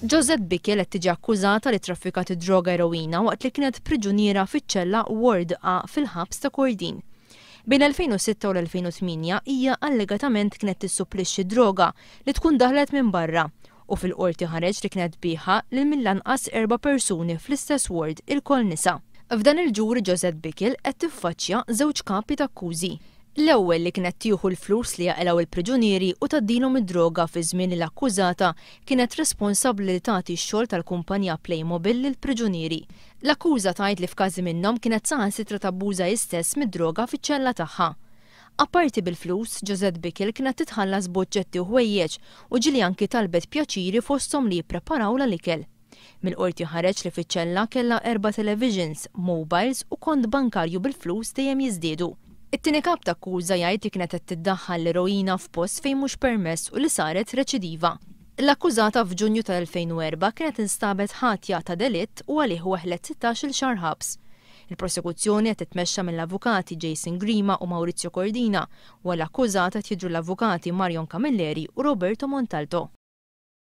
Josette Bickel qed tiġi akkużata li traffikat id-droga eroina waqt li kienet priġuniera fiċ-ċella Ward A fil-ħabs ta' Kordin. Bejn l-2006 u l-2008 hija allegatament kienet tissupplixxi droga li tkun daħlet minn barra u fil-qorti ħareġ li kienet tbigħha lil mill-anqas erba' persuni fl-istess ward, ilkoll nisa. F'dan il-ġuri Josette Bickel qed tiffaċċja żewġ kapi t'akkużi. L-ewwel li kienet tieħu l-flus li jaqilgħu l-priġunieri u tgħaddilhom id-droga fi żmien li l-akkużata kienet responsabbli li tagħti x-xogħol tal-kumpanija Playmobil lill-priġunieri. L-akkuża tgħid li f'każi minnhom kienet saħansitra tabbuża hi stess mid-droga fiċ-ċella tagħha. Apparti bil-flus, Josette Bickel kienet titħallas b'oġġetti u ħwejjeġ u ġieli anki talbet pjaċiri fosthom li jippreparawlha l-ikel. Mill-qorti ħareġ li fiċ-ċella kellha erba' televisions, mobiles u kont bankarju bil-flus dejjem jiżdiedu. It-tieni kap t'akkuża jgħid li kienet qed tiddaħħal l-eroina f'post fejn mhux permess u li saret reċidiva. L-akkużata f'Ġunju tal-2004 kienet instabet ħatja ta' delitt u għalih weħlet 16-il xahar ħabs. Il-prosekuzzjoni qed titmexxa mill-avukati Jason Grima u Maurizio Cordina u għall-akkużata qed jidhru l-avukati Marion Camilleri u Roberto Montalto.